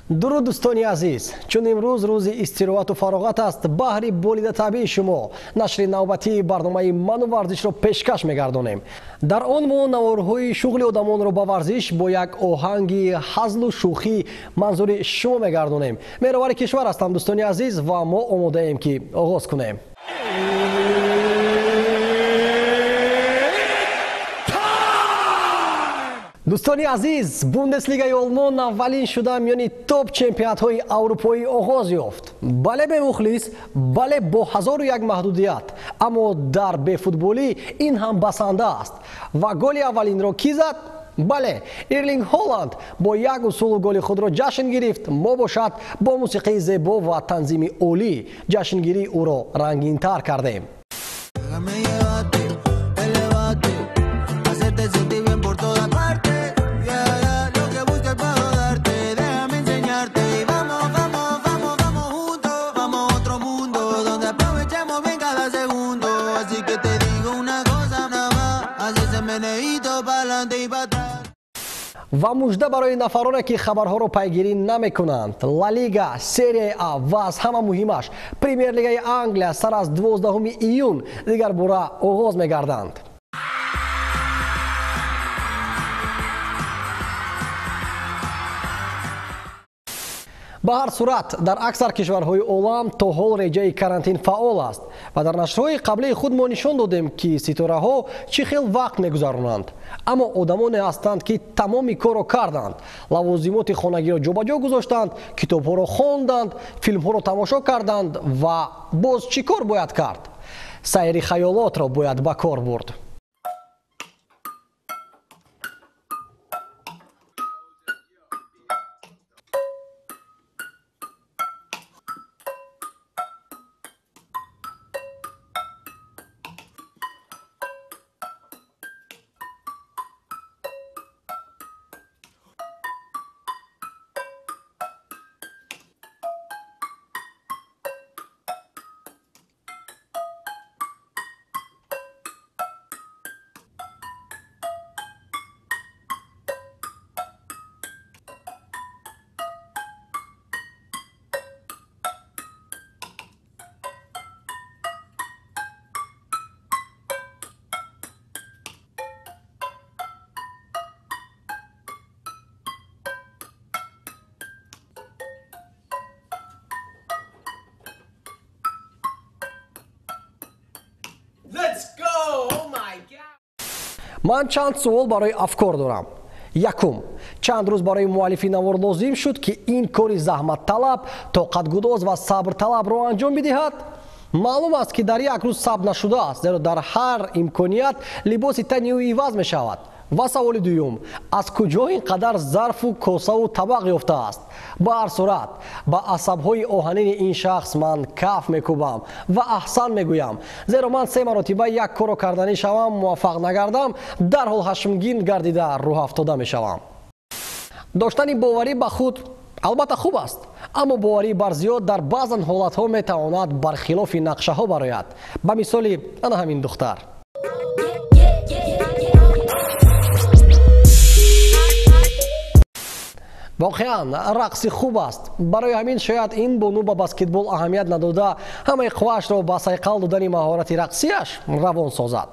Дуруд, дӯстони азиз! Чун имрӯз рӯзи истироҳату фароғат аст, баҳри болидатабъии шумо нашри навбатии барномаи «Ману варзишро» пешкаш мегардонем. Дар он мо наворҳои шуғли одамонро ба варзиш бо як оҳанги ҳазлу шӯхӣ манзури шумо мегардонем. Меҳровари кишвар ҳастам, дӯстони азиз, ва мо омодаем, ки оғоз кунем. Дӯстони азиз, Бундеслигаи Олмон аввалин шуда миёни топ чемпионатҳои аврупоӣ оғоз ёфт. Бале, бемухлис, бале, бо ҳазору як маҳдудият, аммо дар бефутболӣ ин ҳам басанда аст. Ва голи аввалинро кӣ зад? Бале, Эрлинг Ҳоланд бо як усулу голи худро ҷашн гирифт. Мо бошад бо мусиқии зебо ва танзими олӣ ҷашнгирии ӯро рангинтар кардем. Ва мужда барои нафароне, ки хабарҳоро пайгирӣ намекунанд: Ла Лига, Серияи А ва аз ҳама муҳимаш Премер-лигаи Англия сар аз 12 июн дигар бора оғоз мегарданд. Ба ҳар сурат, дар аксар кишварҳои олам то ҳол реҷаи карантин фаъол аст ва дар нашрҳои қаблии худ мо нишон додем, ки ситораҳо чӣ хел вақт мегузаронанд. Аммо одамоне ҳастанд, ки тамоми корро карданд: лавозимоти хонагиро ҷобаҷо гузоштанд, китобҳоро хонданд, филмҳоро тамошо карданд. Ва боз чӣ кор бояд кард? Сайри хаёлотро бояд ба кор бурд. Ман чанд суол барои афкор дорам. Якум: чанд рӯз барои муаллифи навор лозим шуд, ки ин кори заҳматталаб, тоқатгудоз ва сабрталабро анҷом бидиҳад? Маълум аст, ки дар як рӯз сабт нашудааст, зеро дар ҳар имконият либоси тани ӯ иваз мешавад. Ва саволи дуюм: аз куҷо ин қадар зарфу косаву табақ ёфтааст? Ба ҳар сурат, ба асабҳои оҳанини ин шахс ман каф мекӯбам ва аҳсан мегӯям, зеро ман се маротиба як корро карданӣ шавам, муваффақ нагардам, дарҳол ҳашмгин гардида рӯҳафтода мешавам. Доштани боварӣ ба худ албатта хуб аст, аммо боварии барзиёд дар баъзан ҳолатҳо метавонад бархилофи нақшаҳо барояд, ба мисоли ана ҳамин духтар. Воқеан, рақси хуб аст. Барои ҳамин шояд ин бону ба баскетбол аҳамият надода, ҳамаи қувваашро ба сайқал додани маҳорати рақсиаш равон созад.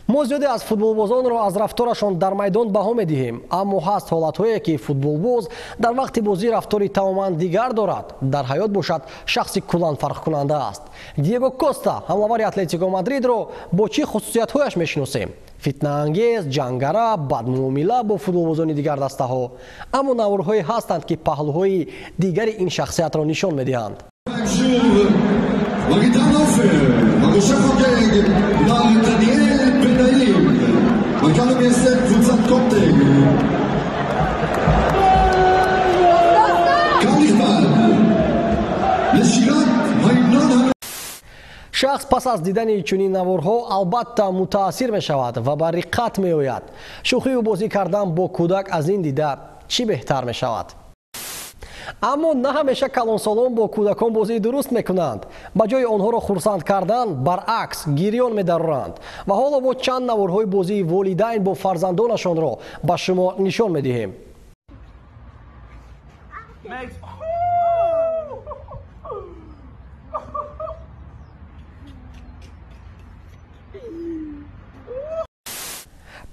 Мо зиёде аз футболбозонро аз рафторашон дар майдон баҳо медиҳем, аммо ҳаст ҳолатҳое, ки футболбоз дар вақти бозӣ рафтори тамоман дигар дорад, дар ҳаёт бошад шахси куллан фарқкунанда аст. Диего Коста, ҳамлавари Атлетико Мадридро бо чӣ хусусиятҳояш мешиносем? Фитнаангез, ҷангара, бадмуомила бо футболбозони дигар дастаҳо. Аммо наворҳое ҳастанд, ки паҳлӯҳои дигари ин шахсиятро нишон медиҳанд. Шахс пас аз дидани чунин наворҳо албатта мутаассир мешавад ва ба риққат меояд. Шӯхию бозӣ кардан бо кӯдак аз ин дида чӣ беҳтар мешавад? Аммо на ҳамеша калонсолон бо кӯдакон бозии дуруст мекунанд. Ба ҷои онҳоро хурсанд кардан, баръакс гирён медароранд. Ва ҳоло мо чанд наворҳои бозии волидайн бо фарзандонашонро ба шумо нишон медиҳем.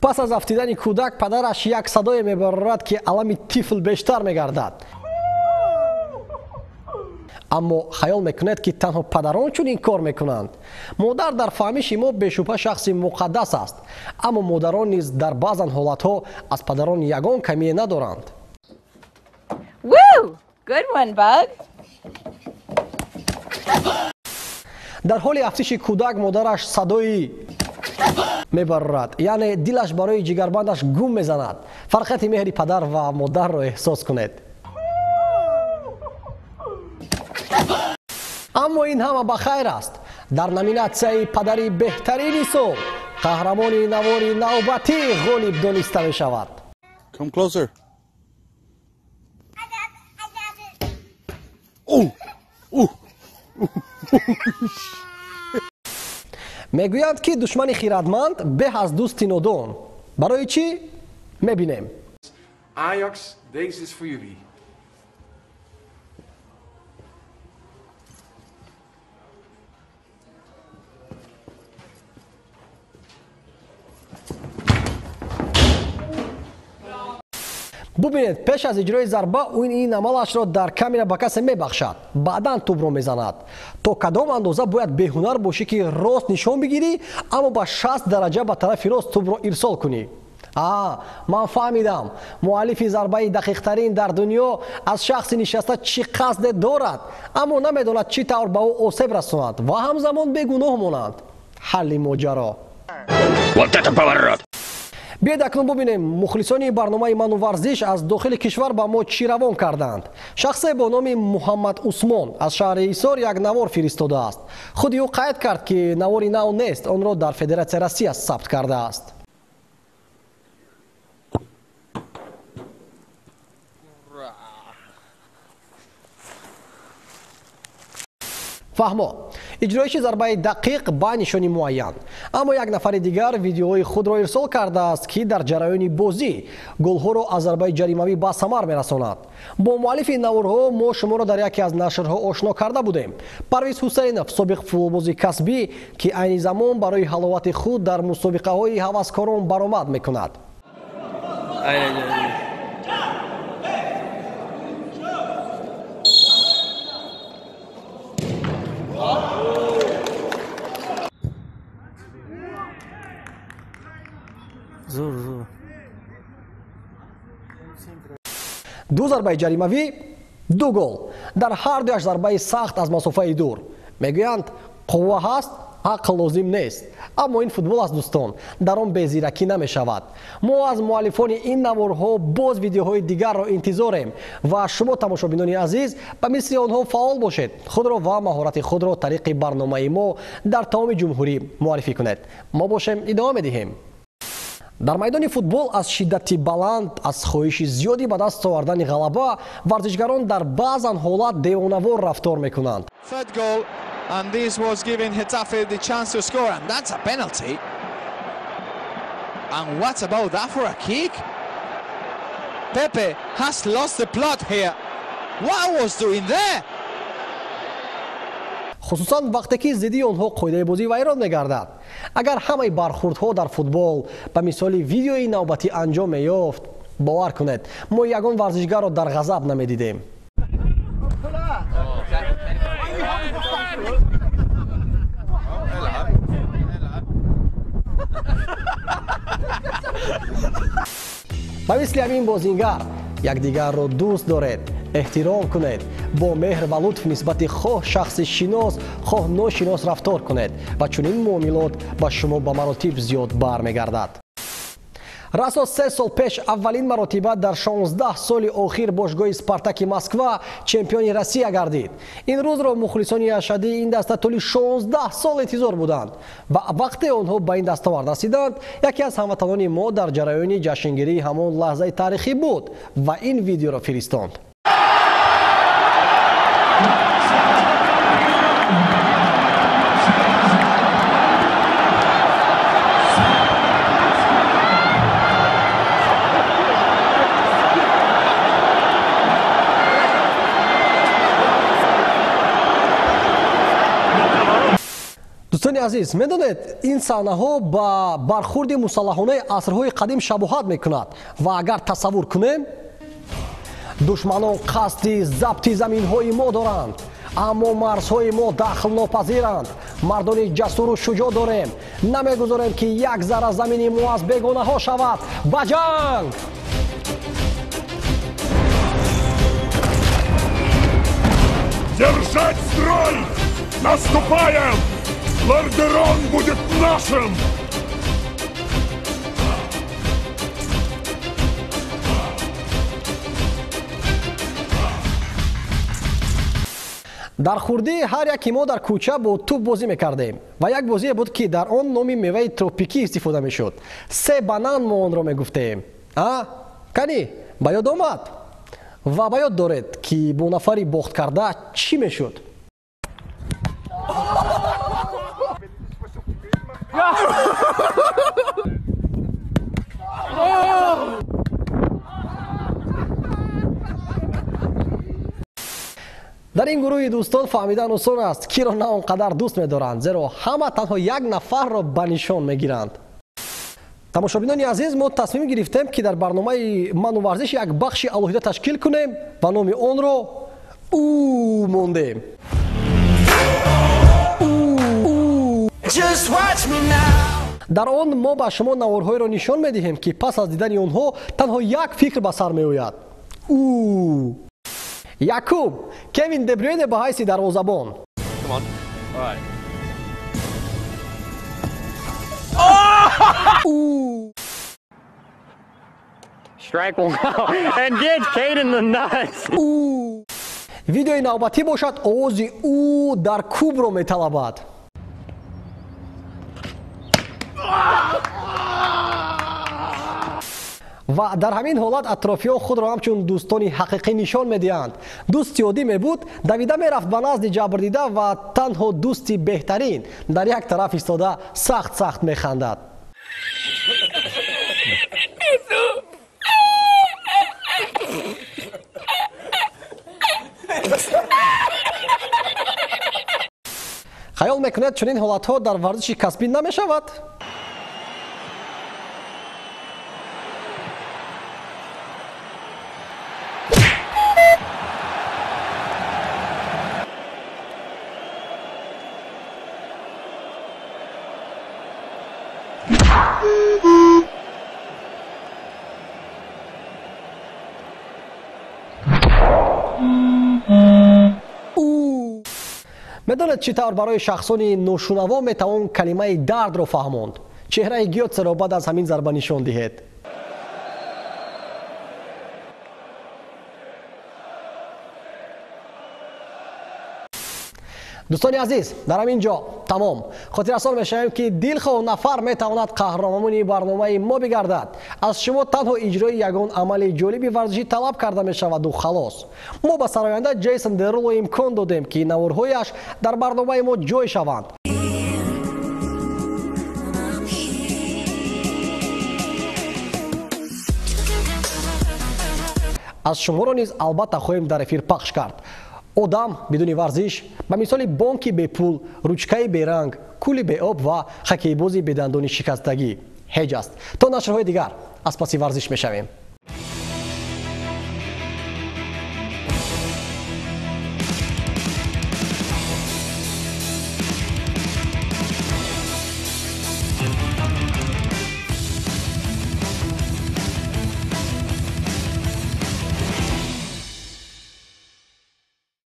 Пас аз афтидани кӯдак падараш як садое мебарорад, ки алами тифл бештар мегардад. Аммо хаёл мекунед, ки танҳо падарон чунин кор мекунанд. Модар дар фаҳмиши мо бешубҳа шахси муқаддас аст, аммо модарон низ дар баъзан ҳолатҳо аз падарон ягон камие надоранд. Дар ҳоли афтиши кӯдак модараш садои мебарорад, яъне дилаш барои ҷигарбандаш гум мезанад. Фарқияти меҳри падар ва модарро эҳсос кунед. Аммо ин ҳама ба хайр аст. Дар номинатсияи падари беҳтарини сол қаҳрамони навори навбатӣ ғолиб дониста мешавад. Come closer. Oh! Oh! Мегӯянд, ки душмани хирадманд беҳ аз дӯсти нодон. Барои чӣ? Мебинем. Ajax, deze is voor jullie. Бубинед, пеш аз иҷрои зарба ӯ ин амалашро дар камера ба касе мебахшад, баъдан тӯбро мезанад. То кадом андоза бояд беҳунар бошӣ, ки рост нишон бигирӣ, аммо ба 60 дараҷа ба тарафи рост тӯбро ирсол кунӣ. Ман фаҳмидам, муаллифи зарбаи дақиқтарин дар дунё аз шахси нишаста чӣ қасде дорад, аммо намедонад чӣ тавр ба ӯ осеб расонад ва ҳамзамон бегуноҳ монанд. Ҳалли моҷаро. Вот это поворот! Биёед акнун бубинем, мухлисони барномаи ману варзиш аз дохили кишвар ба мо чӣ равон карданд. Шахсе бо номи Муҳаммад Усмон аз шаҳри Ҳисор як навор фиристодааст. Худи ӯ қайд кард, ки навори нав нест, онро дар Федератсияи Россия сабт кардааст. Фаҳмо, иҷроиши зарбаи дақиқ ба нишони муайян. Аммо як нафари дигар видеоҳои худро ирсол кардааст, ки дар ҷараёни бозӣ голҳоро аз зарбаи ҷаримавӣ ба самар мерасонад. Бо муаллифи наворҳо мо шуморо дар яке аз нашрҳо ошно карда будем. Парвиз Ҳусайнов, собиқ футболбози касбӣ, ки айни замон барои ҳаловати худ дар мусобиқаҳои ҳаваскорон баромад мекунад. Ду зарбаи ҷаримавӣ, ду гол. Дар ҳар дуяш зарбаи сахт аз масофаи дур. Мегӯянд, қувва ҳаст, ақл лозим нест. Аммо ин футбол аст, дӯстон, дар он безиракӣ намешавад. Мо аз муаллифони ин наворҳо боз видеоҳои дигарро интизорем ва шумо, тамошобинони азиз, ба мисли онҳо фаъол бошед. Худро ва маҳорати худро тариқи барномаи мо дар тамоми ҷумҳурӣ муаррифӣ кунед. Мо бошем идома медиҳем. Дар майдони футбол аз шиддати баланд, аз хоҳиши зиёди ба даст овардани ғалаба, варзишгарон дар баъзан ҳолат девонавор рафтор мекунанд. Хусусан вақте ки зидди онҳо қоидаи бозӣ вайрон мегардад. Агар ҳамаи бархурдҳо дар футбол ба мисоли видеои навбатӣ анҷом меёфт, бовар кунед, мо ягон варзишгарро дар ғазаб намедидем. Ба мисли ҳамин бозингар якдигарро дӯст доред, эҳтиром кунед, бо меҳр ва лутф нисбати хоҳ шахси шинос, хоҳ ношинос рафтор кунед ва чунин муомилот ба шумо ба маротиб зиёд бармегардад. Расо 3 сол пеш аввалин маротиба дар 16 соли охир бошгоҳи Спартаки Москва чемпиони Россия гардид. Ин рӯзро мухлисони ашадии ин даста тӯли 16 сол интизор буданд ва вақте онҳо ба ин дастовард расиданд, яке аз ҳамватанони мо дар ҷараёни ҷашнгирии ҳамон лаҳзаи таърихӣ буд ва ин видеоро фиристонд. Азиз, медонед, ин саҳнаҳо ба бархурди мусаллаҳонаи асрҳои қадим шабоҳат мекунад ва агар тасаввур кунем, душманон қасди забти заминҳои мо доранд, аммо марзҳои мо дахлнопазиранд. Мардони ҷасуру шуҷоъ дорем, намегузорем, ки як зарра замини мо аз бегонаҳо шавад. Ба ҷанг! Держать строй! Наступаем! Лордерон будет нашим! Дар хурдӣ ҳар яке мо дар кӯча бо тӯб бозӣ мекардем ва як бозие буд, ки дар он номи меваи тропикӣ истифода мешуд. Се банан мо онро мегуфтем. А кани, ба ёд омад? Ва ба ёд доред, ки бо нафари бохткарда чӣ мешуд? Дар ин гурӯҳи дӯстон фаҳмидан осон аст, киро на он қадар дӯст медоранд, зеро ҳама танҳо як нафарро ба нишон мегиранд. Тамошобинони азиз, мо тасмим гирифтем, ки дар барномаи «Ману варзиш» як бахши алоҳида ташкил кунем ва номи онро «Ӯ» мондем. Дар он мо ба шумо наворҳоеро нишон медиҳем, ки пас аз дидани онҳо танҳо як фикр ба сар меояд: ӯ. Якум, Кевин Дебрюйне ба ҳайси дарвозабон. Come on. All right. Ӯ. Strike one and gets Kate in the nuts. Ӯ. Видеои навбатӣ бошад, овози ӯ дар кубро металабад. Ва дар ҳамин ҳолат атрофиён худро ҳамчун дӯстони ҳақиқӣ нишон медиҳанд. Дӯсти оддӣ мебуд, давида мерафт ба назди ҷабрдида ва танҳо дӯсти беҳтарин дар як тараф истода сахт сахт механдад. Хаёл мекунед, чунин ҳолатҳо дар варзиши касбӣ намешавад? Медонед, чӣ тавр барои шахсони ношунаво метавон калимаи дардро фаҳмонд? Чеҳраи Гётсеро баъд аз ҳамин зарба нишон диҳед. Дӯстони азиз, дар ҳамин ҷо тамом. Хотиррасон мешавем, ки дилхоҳ нафар метавонад қаҳрамони барномаи мо бигардад. Аз шумо танҳо иҷрои ягон амали ҷолиби варзишӣ талаб карда мешаваду халос. Мо ба сароянда Ҷейсон Деруло имкон додем, ки наворҳояш дар барномаи мо ҷой шаванд. Аз шуморо низ албатта хоҳем дар эфир пахш кард. Одам бидуни варзиш ба мисоли бонки бепул, ручкаи беранг, кӯли беоб ва хоккейбози бедандони шикастагӣ ҳеҷ аст. То нашрҳои дигар аз паси варзиш мешавем.